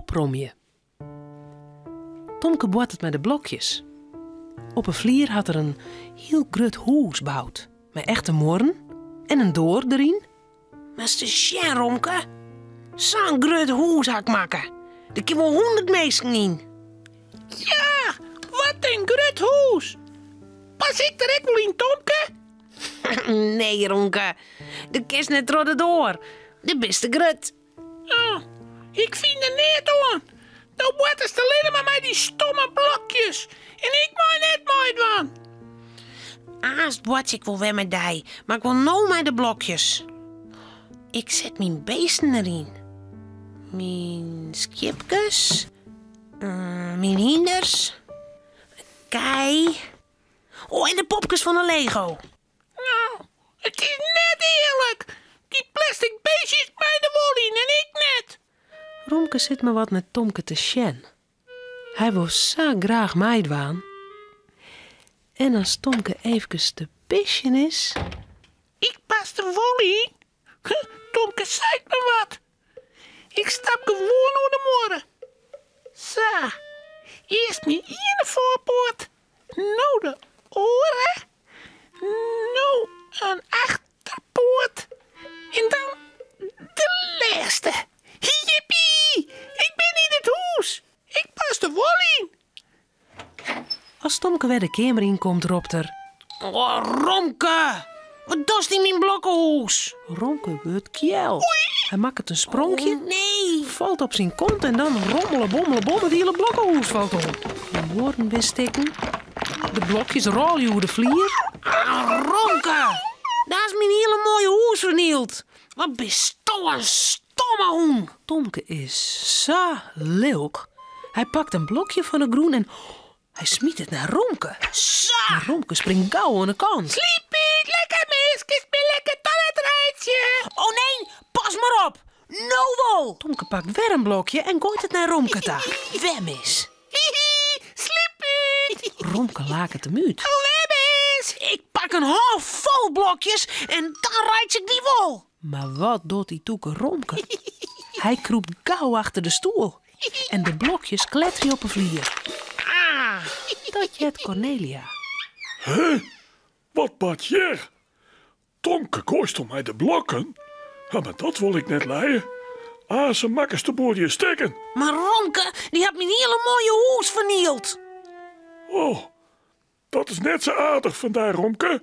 Opromje. Tomke boartet mei de blokjes. Op 'e flier hat er in hiel grut hûs boud mei echte muorren en in doar deryn. Moatst ris sjen, Romke. Sa'n grut hûs ha ik makke. Der kin wol hûndert minsken yn. Ja, wat in grut hûs! Pas ik der ek wol yn, Tomke? Nee, Romke. Do kinst net troch de doar. Do bist te grut. Oh, ik fyn der neat oan. Do boartest allinne mar mei dy stomme blokjes en ik mei net meidwaan. Aanst boartsje ik wol wer mei dy, mar ik wol no mei de blokjes. Ik set myn beesten deryn. Myn skiepkes, myn hynders, kij. Oh, en de popkes fan de Lego. No, it is net earlik. Dy plastic beestjes meie der wol yn en ik net. Romke sit mar wat nei Tomke te sjen. Hy wol sa graach meidwaan. En as Tomke eefkes te pisjen is. Ik pas der wol yn. Tomke seit mar wat. Ik stap gewoan oer de muorre. Sa, earst myn iene foarpoat, no de oare, no in achterpoat en dan de lêste. Jippie, ik bin yn it hûs. Ik pas der wol yn. As Tomke wer de keamer yn komt, ropt er. Oh, Romke! Wat dochst yn myn blokkehûs? Romke wurdt kjel. Hy makket in spronkje, Oh, nee! falt op syn kont en dan rommele bommele bom, it hiele blokkehûs falt om. De muorren binne stikken, de blokjes rôlje oer de flier. Ah, Romke! Dêr is myn hiele moaie hûs fernield. Wat bisto in stomme hûn! Tomke is sa lilk. Hy pakt in blokje fan 'e grûn en hy smyt it nei Romke. Sa! Mar Romke springt gau oan 'e kant. Sliepie, lekker mis, kinst my lekker toilet reitsje. Oh nee, pas mar op! No wol! Tomke pakt wer in blokje en goait it nei Romke ta. Wer mis. Hihi, sliepie. Romke laket him út. Alwer mis. Ik pak in hân fol blokjes en dan reitsje ik dy wol. Mar wat docht dy tûke Romke? Hy krûpt gau achter de stoel en de blokjes kletterje op 'e flier. Ah! Dat heart Kornelia. Hè? Wat bart hjir? Tomke goaist toch mei de blokken? Ha, mar dat wol ik net lije. Aansen makkest de boel hjir stikken. Mar Romke, dy hat myn hiele moaie hûs fernield. Oh, dat is net sa aardich fan dy, Romke.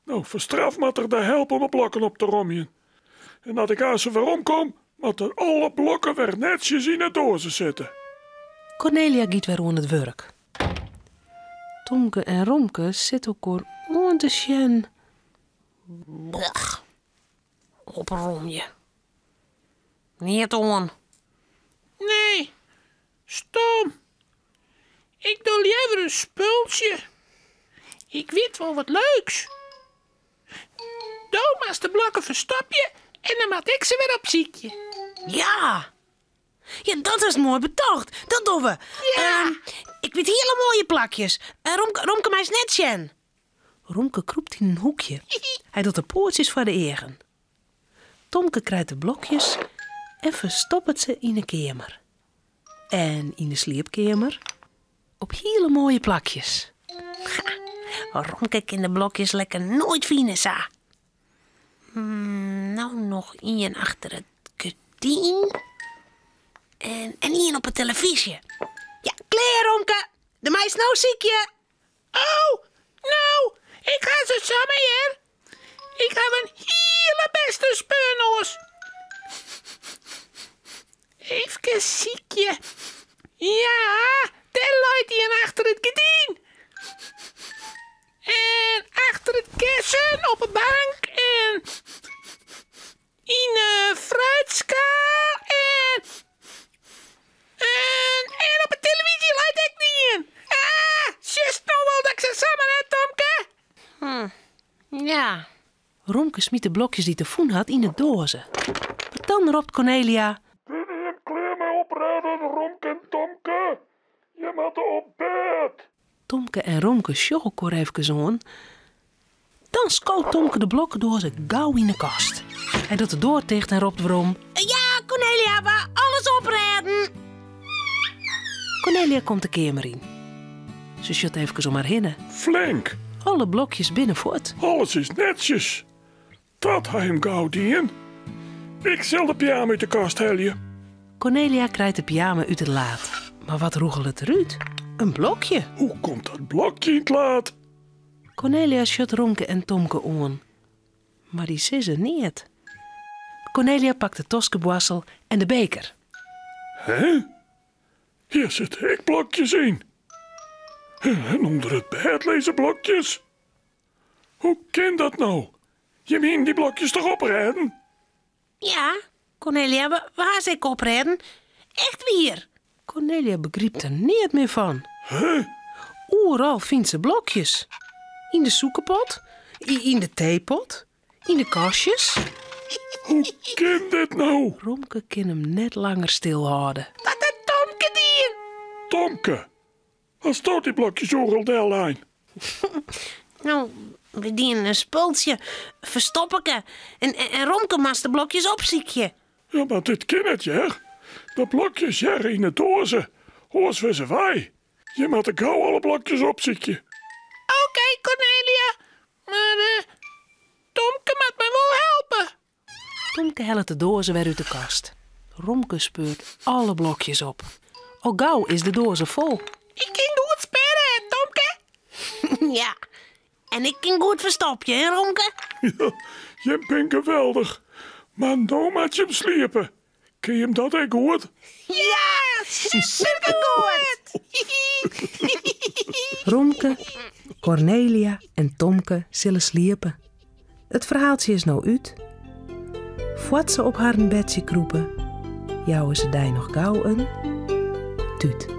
No, foar straf moat er dy helpe om 'e blokken op te romjen. En as ik aansen weromkom, moatte alle blokken wer netsjes yn 'e doaze sitte. Kornelia giet wer oan it wurk. Tomke en Romke sitte elkoar oan te sjen. Blech. Opromje. Neat oan. Nee, stom. Ik doch leaver in spultsje. Ik wit wol wat leuks. Do moatst de blokken ferstopje en dan moat ik se wer opsykje. Ja! Ja, dat is moai betocht. Dat dogge we. Ja. Ik wit hiele moaie plakjes. Romke, Romke meist net sjen. Romke krûpt yn in hoekje. Hy docht de poatsjes foar de eagen. Tomke krijt de blokjes en ferstoppet se yn 'e keamer. En yn de sliepkeamer. Op hiele moaie plakjes. Ha, Romke kin de blokjes lekker noait fine sa. No noch ien achter it gerdyn. En, en ien op 'e telefyzje. Ja, klear Romke. Do meist no sykje. Oh, no, ik ha se samar hear. Ik haw in hiele bêste speurnoas. Efkes sykje. Ja, dêr leit ien achter it gerdyn. En achter it kessen op 'e bank en yn 'e fruitskaal en en en op 'e televyzje leit ek ien. Ah, sjochst no wol dat ik se samar ha, Tomke? Ja. Romke smyt de blokjes dy't er fûn hat yn 'e doaze. Mar dan ropt Kornelia. Binne jim klear mei oprêden, Romke en Tomke? Jim moatte op bêd! Tomke en Romke sjogge elkoar efkes oan. Dan skoot Tomke de blokkedoaze gau yn 'e kast. Hy docht de doar ticht en ropt werom. Ja, Kornelia, we ha alles oprêden! Cornelia komt de keamer yn. Se sjocht efkes om har hinne. Flink. Alle blokjes binne fuort. Alles is netsjes. Dat ha him gau dien. Ik sil de pyjama út de kast helje. Cornelia krijt de pyjama út it laad. Mar wat rûgelet derút? In blokje. Hoe komt dat blokje yn 't laad? Cornelia sjocht Romke en Tomke oan, mar dy sizze neat. Cornelia pakt de toskeboarstel en de beker. Hè? Hjir sitte ek blokjes yn. En ûnder it bêd lizze blokjes. Hoe kin dat no? Jim hienen dy blokjes toch oprêden? Ja, Cornelia, we, we ha se ek oprêden. Echt wier. Cornelia begrypt der neat mear fan. Huh? Oeral fynt se blokjes. Yn de sûkerpot, yn de teepot, yn de kastjes. Hoe kin dit no? Romke kin him net langer stilhâlde. Wat hat Tomke dien? Tomke, Hasto dy blokjes oeral dellein? No, we dienen in spultsje, ferstopperke. En, en Romke moast de blokjes opsykje. Ja, mar dit kin net, hear. De blokjes hearre yn 'e doaze, oars wurde se wei. Je moatte gau alle blokjes opsykje. Oké, Cornelia, mar eh, Tomke moat my wol helpe. Tomke hellet de doaze wer út de kast. Romke speurt alle blokjes op. Al gau is de doaze fol. Ik kin goed speure, hè, Tomke? Ja, en ik kin goed ferstopje, hè, Romke? Ja, jim bin geweldich. Mar no moat jim sliepe. Kin jim dat ek goed? Ja, supergoed! Romke, Cornelia en Tomke sille sliepe. It ferhaaltsje is no út. Foar't se op harren bedsje krûpe, jouwe se dy noch gau in tút.